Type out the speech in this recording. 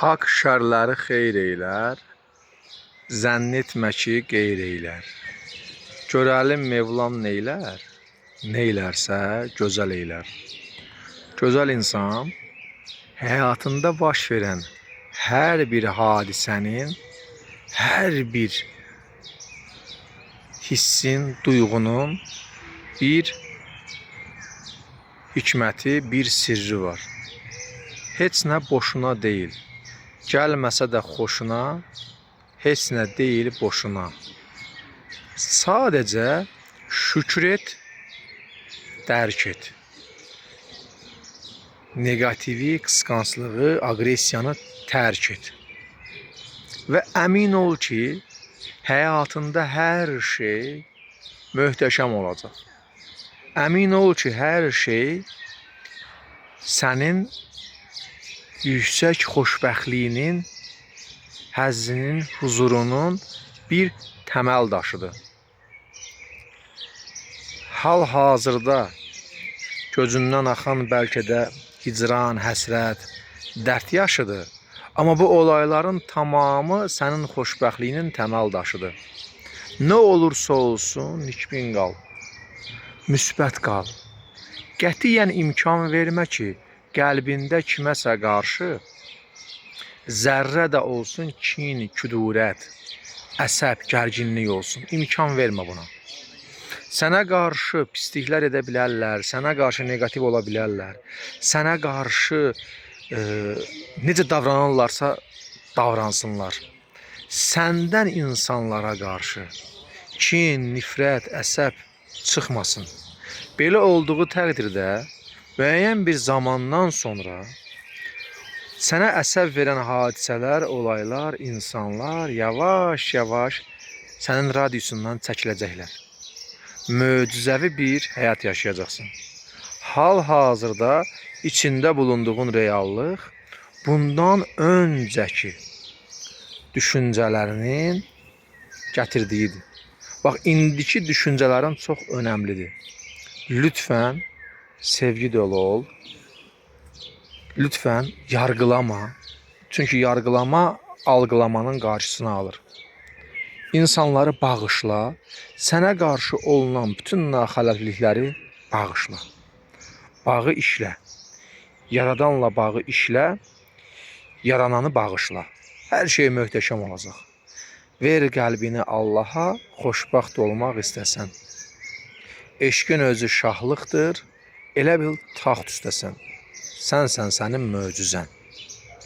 Haqq şərləri xeyr eylər, zənn etmə ki, qeyr eylər. Görəlim Mevlam neylər, neylərsə gözəl eylər. Gözəl insan həyatında baş verən hər bir hadisənin, hər bir hissin, duyğunun bir hikməti, bir sirri var. Heç nə boşuna deyil. Gəlməsə də xoşuna, heç nə deyil boşuna. Sadəcə şükür et, dərk et. Neqativi, qısqanclığı, aqressiyanı tərk et. Və əmin ol ki, həyatında hər şey möhtəşəm olacaq. Əmin ol ki, hər şey sənin yüksək xoşbəxtliyinin, həzzinin, huzurunun bir təməl daşıdır. Hal-hazırda gözündən axan bəlkə də hicran, həsrət, dərd yaşıdır. Amma bu olayların tamamı sənin xoşbəxtliyinin təməl daşıdır. Nə olursa olsun, nikbin qal. Müsbət qal. Qətiyyən imkan vermə ki, qəlbində kiməsə qarşı zərrə də olsun kin, küdurət, əsəb, gərginlik olsun. İmkan vermə buna. Sənə qarşı pisliklər edə bilərlər, sənə qarşı neqativ ola bilərlər. Sənə qarşı necə davranırlarsa davransınlar. Səndən insanlara qarşı kin, nifrət, əsəb çıxmasın. Belə olduğu təqdirdə müəyyən bir zamandan sonra sənə əsəb verən hadisələr, olaylar, insanlar yavaş-yavaş sənin radiusundan çəkiləcəklər. Möcüzəvi bir həyat yaşayacaqsan. Hal-hazırda içində bulunduğun reallıq bundan öncəki düşüncələrinin gətirdiyidir. Bax, indiki düşüncələrin çox önəmlidir. Lütfən sevgi dolu ol. Lütfən yargılama. Çünki yargılama algılamanın qarşısını alır. İnsanları bağışla. Sənə qarşı olunan bütün naxələflikləri bağışla. Bağı işlə. Yaradanla bağı işlə. Yarananı bağışla. Hər şey möhtəşəm olacaq. Ver qəlbini Allaha, xoşbəxt olmaq istəsən. Eşqin özü şahlıqdır, elə bil taxt üstəsən. Sənsən sənin möcüzən.